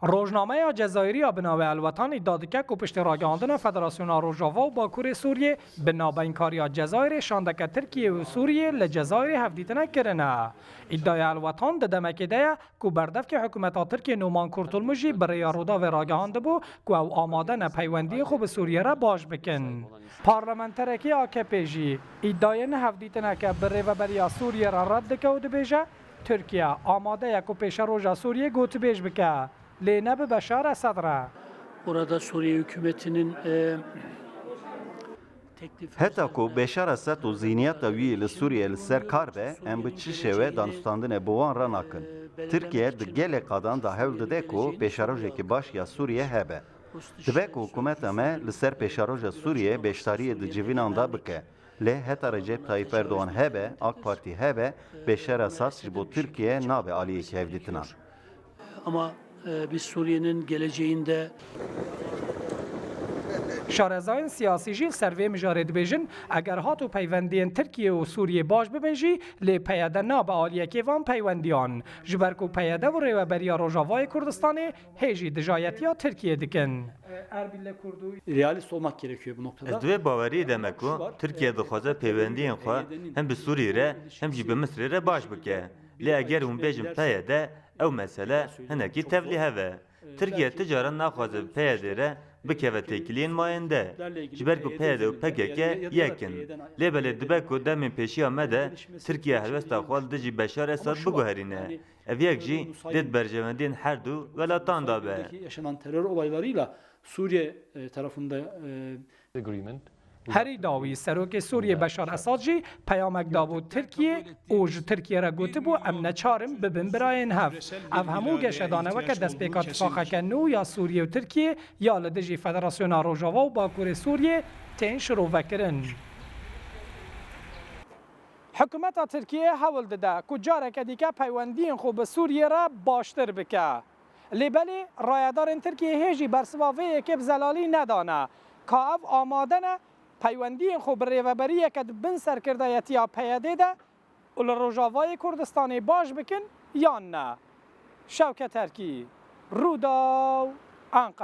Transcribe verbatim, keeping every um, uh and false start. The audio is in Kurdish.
Rojnameya Cezayirî ya bi navê Elwetan îdia dike ku piştî ragihandina Federasyona Rojava û Bakurê Sûriyê bi navbeynkariya Cezayirê şandeke Tirkiye û Sûriyê li Cezayirê hevdîtine kirine. Îdiaya Elwetan di demekê de ye ku berdevkê hikûmeta Tirkiyê Numan Kurtulmuş jî bi rêya Rûdawê ragihandibû ku ew amade ne peywendiyên xwe bi Sûriyê re baş bikin. Parlamenterekî A K P jî îdayên hevdîtineke bi rêveberiya Sûriyê re red dike û dibêje, Tirkiye amade ye ku pêşeroja Sûriyê gotibêj bike, lê ne bi Beşar Esed re. Orada Suriye hükümetinin, e, teklif Heta ku Beşar Esed û zihniyeta wî li Sûriyê li ser kar be, em bi çi şêwe danûstandinê bi wan re nakin. Tirkiye di gelek qadan de hewl dide ku pêşerojekî baş ya Sûriyê hebe. Dibe ku hikûmeta me li ser pêşeroja Sûriyê beşdariyê di civînan de bike. Lê heta Recep Tayyip Erdogan hebe, A K Partî hebe, Beşar Esad ji bo Tirkiye nabe aliyekî hevdîtinan. Ama, e, biz Suriye'nin geleceğinde Şarezayên siyasî jî li ser vê mijarê dibêjin, eger hat û peywendiyên Tirkiye û Sûriyê baş bibin jî, lê P Y D nabe aliyekê van peywendiyan. Ji ber ku P Y D û Rêweberiya Rojavayê Kurdistanê hê jî dijayetiya Tirkiyê dikin. Realist olmak gerekiyor bu noktada. Ez di wê baweriyê de me ku Tirkiye dixwaze peywendiyên xwe hem bi Sûriyê re hem jî bi Misirê re baş bike. Lê eger hûn bêjin P Y D, ew mesele hinekî tevlî hev e. Tirkiye ti caran naxwaze bi P Y D re bikeve têkiliyên mayînde. Ji ber ku P Y D û P K K yek in. Lê belê dibe ku demên pêşiya me de Tirkiye helwesta xwe li dijî Beşar Esad biguherîne. Ev yek jî dê di berjewendiyên her du welatan de be. Yaşanan terör olaylarıyla Suriye, e, tarafında, e, Herî dawî, Serokê Sûriyê Beşar Esad jî peyamek dabû Tirkiyê û ji Tirkiyê re gotibû, em neçar in bibin birayên hev. Ev hemû geşedane weke destpêka tifaqeke nû ya Sûriyê û Tirkiyê ya li dijî Federasyona Rojava û Bakurê Sûriyê tên şirovekirin. Hikûmeta Tirkiyê hewl dide ku careke dîke peywendiyên xwe bi Sûriyê re baştir bike. Lê belê rayedarên Tirkiyê hê jî bersiva vê yekê bi zelalî nedane. Ka ev amade ne peywendiyên xwe bi rêveberiyeke di bin serkirdayetiya P Y D de û li Rojavayê Kurdistanê baş bikin yan ne? Şewket Erkî, Rûdaw, Enqere.